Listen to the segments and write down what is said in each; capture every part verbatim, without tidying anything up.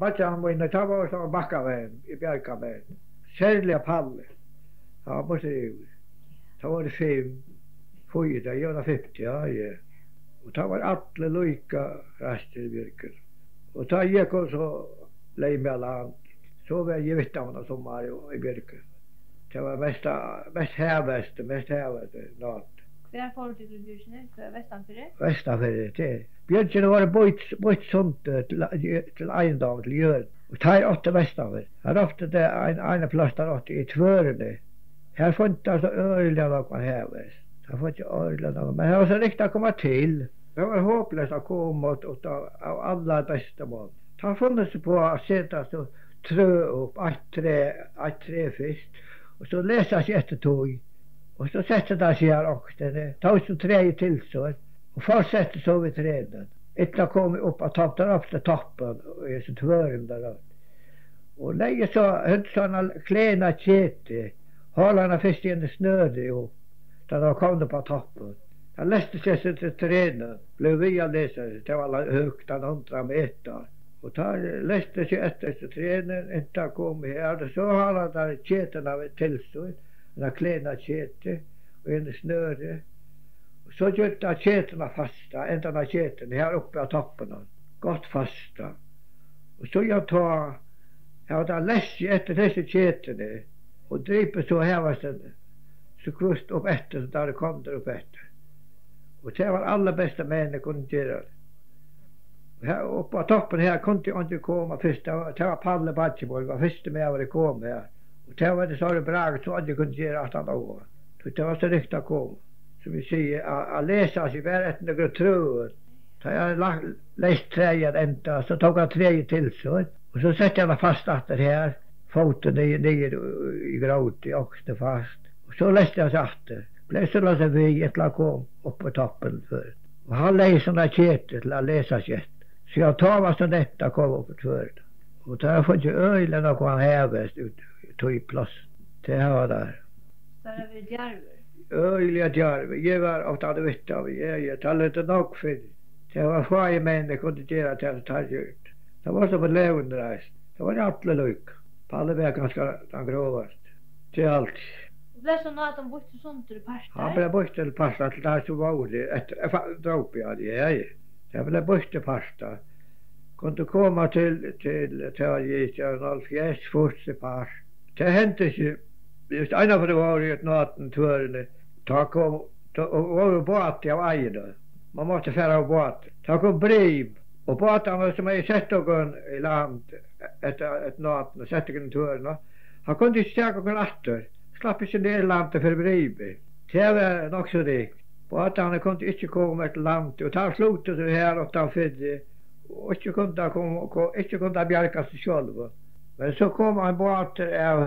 Beiggjar mínir, teir vóru so bakkamenn, í bjargarmenn. Serliga Palli. Hann var burtur yvir. Teir vóru fimm, fýra, eg var fimti, ja, ja. Og teir vóru allir líka raskir í bjørgini. Og tá eg kom, so legði meg á land. So var eg við teimum um summarið og í bjørgini. Tað var mest, mest havhestur, mest havhestur, nátt. Hvar fóru tit í bjørgini? Hvar, vestanfyri? Vestanfyri, tað. Bjørgini vóru býtt, býtt sundur til, til eigindóm, til jørð. Og teir áttu vestanfyri. Har áttu tey ein, ein pláss, teir áttu í Tvøruni. Har funnu teir so øgiliga nógvan havhest. Teir funnu øgiliga nógvan, men har var so ringt at koma til. Tað var hopleyst at koma út, út av, av allarbesta mál. Teir funnu seg upp á at seta so trø upp, eitt træ, eitt træ fyrst, og so lesa seg eftir tí. Og so setti teir seg har onkustaðni, tók so træið til sín, og fortsetti so við trænum. Ella komu upp á topp, teir áttu toppin, og hesi Tvøroyingar. Og legði so, høvdu so eina klena ketu, hálaðu hana fyrst í eini snøru, og tá teir vóru komnir upp á toppin, tá leystu seg eftir trænum, blivu við at lesa, tað var la-, høgt, ein hundrað metrar. Og tá leystu seg eftir hesi trænum, inntil teir komu her, og so hálaðu teir ketuna við til sín, eina klena ketu, og eini snøru. Og so gjørdu teir ketuna fasta, endan á ketuni, her uppi á toppinum, gott fasta. Og so, ja, tá hava teir leyst seg eftir hesi ketuni og dripið so havhestin so hvørt upp eftir, so teir eru komnir upp eftir. Og tað var allarbesta, menn kundu gera. Her, upp á toppin her kundi eingin koma fyrst, tað var, tað var Palli, beiggi mín, var fyrsti maður, ið kom her. Og tað var tað so bragt, so eingin kundi gera aftan á. Tí tað var so ringt at koma. Sum eg sigi, at, at lesa seg bara eftir nøkrum trøum. Tá eg hevði lagt, leyst træið at enda, so tók hann træið til sín, og so setti hann tað fast aftur her, fótin niður, niður í, í grót, í oksini fast, og so leysti hann seg aftur. Bleiv so lasið við, inntil hann kom upp á toppin fyrr. Og hann legði so eina ketu til at lesa seg eftir. So ja, tá var so neyðugt at koma upp í Tvøroyar. Og teir hava fingið øgiliga nógvan havhest út í tí pláss. Tað hava teir. Teir hava verið djarvir. Øgiliga djarvir. Eg var ofta við teimum, ja, ja, teir løgdu nógv fyri. Tað var fáir menn, ið kundu gera tað, sum teir gjørdu. Tað var so við lógirnar eisini. Tað var allir líka. Palli var kanska tann grovasti. Tað er alt. Bleiv so nátan býtt sundur í partar? Hann bleiv býttur í partar til teir, sum vóru eftir, eh, fa-, drópu, ja, ja, ja. Tað bleiv býtt í partar. Kundi koma til, til, tað var ikki ein hálvfjerðs fýrs í part. Tað hendi ikki. Júst einaferð vóru í Nátan, Tvøroyri. Tá kom, tá, og vóru báti av Eiðinum. Man mátti fara á báti. Tá kom brim, og bátarnir, sum høvdu sett okkum í land eftir, eftir Nátan, og sett okkum í Tvøruna, hann kundi ikki taka okkum aftur. Slapp ikki niður í landið fyri brimið. Tað var nokk so ringt. Bátarnir kundu ikki koma eftir landi, og teir flutu so her uttanfyri, og ikki kundu teir koma, ko-, ikki kundu teir bjarga seg sjálvir. Men so kom ein bátur av,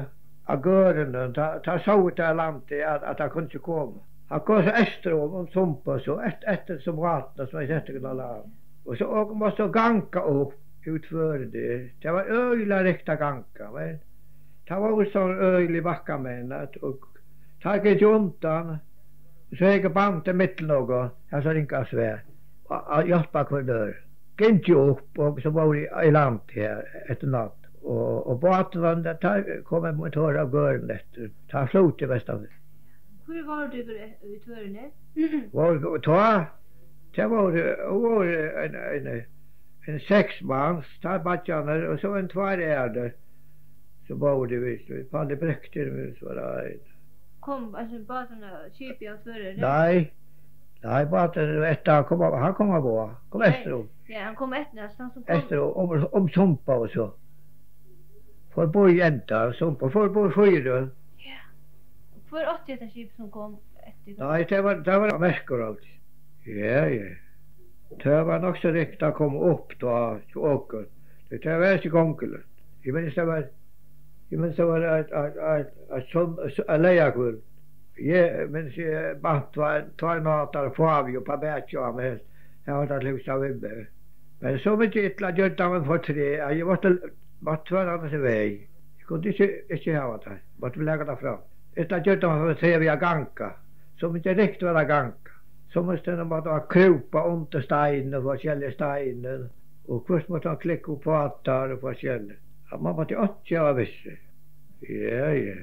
av Gørðunum, tá, tá sóu teir landið, at, at teir kundu ikki koma. Hann kom so eystur um, um Sumba, so eft-, eftir so bátinum, sum hevði sett okkum á land. Og so, og mátti so ganga upp úr Tvøroyri. Tað var øgiliga ringt at ganga, men tað vóru so øgiligir bakkamenn, at, og teir gingu undan, og so hekk bandið millum okkum, hasar ringastu veg, og, og hjálpa hvørjum øðrum. Gingu upp, og so vóru í, í land her eftir nátt. Og, og báturin, tá kom ein motor av Gørðuni eftir. Tá flutu vestan. Hvør vóru tykur í, í Tvøroyri? Vóru tá, tað vóru, vóru ein, ein, ein seks mans, tá beiggjarnir, og so ein tveir aðrir, sum vóru við, við Palli Brektir, men so var tað ein. Kom, altso, báturin, skipið á Tvøroyri? Nei, nei, báturin, eftir hann kom, hann kom á báð, kom Nei. Eystur um. Ja, hann kom eftir, altso, hann sum kom Eystur um, um, um Sumba og so. Fór báðir endar, Sumba, fór báðir fýra. Ja. Hvør átti hetta skipið sum kom eftir? Nei, tað var, tað var Merkur, altso. Ja, ja. Tað var nokk so ringt at koma upp tá, hjá okkum. Tí tað var ikki gonguligt. Eg minnist, tað var, eg minnist, tað var eitt, eitt, eitt, eitt sunn-, eitt leygarkvøld. Eg minnist, eg bant tveir, tveir nátar, Fávi og Pabæki og hann, her var tað hugsa við meg. Men so mikið illa gjørdi hann meg fortreð, at eg mátti, mátti tvørra hann seg veg. Eg kundi ikki, ikki hava tað. Mátti laga tað frá. Ella gjørdi hann fortreð við at ganga. So mikið ringt var at ganga. So mátti hann, mátti hann krúpa undir steinin og forskelligar steinar. Og hvørt mátti hann klikka upp á tær og forskelligt. At mann mátti einki hava við seg. Ja, ja.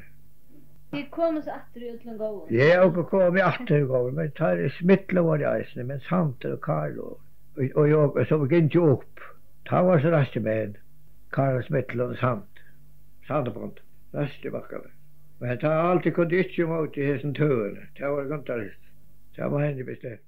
Tit komu so aftur í øllum góðum. Ja, okur komu aftur í góðum, men teir smitlaðu vóru eisini, men Sandur og Karl og, og, og eg, so vit gingu upp. Tá vóru so raskir menn. Karl Smitla og Sand. Sandbond. Raskir bakkarnir. Men tá alt kundu ikki ímóti hesum tøðunum. Tað var gott, tað má henni bestemt.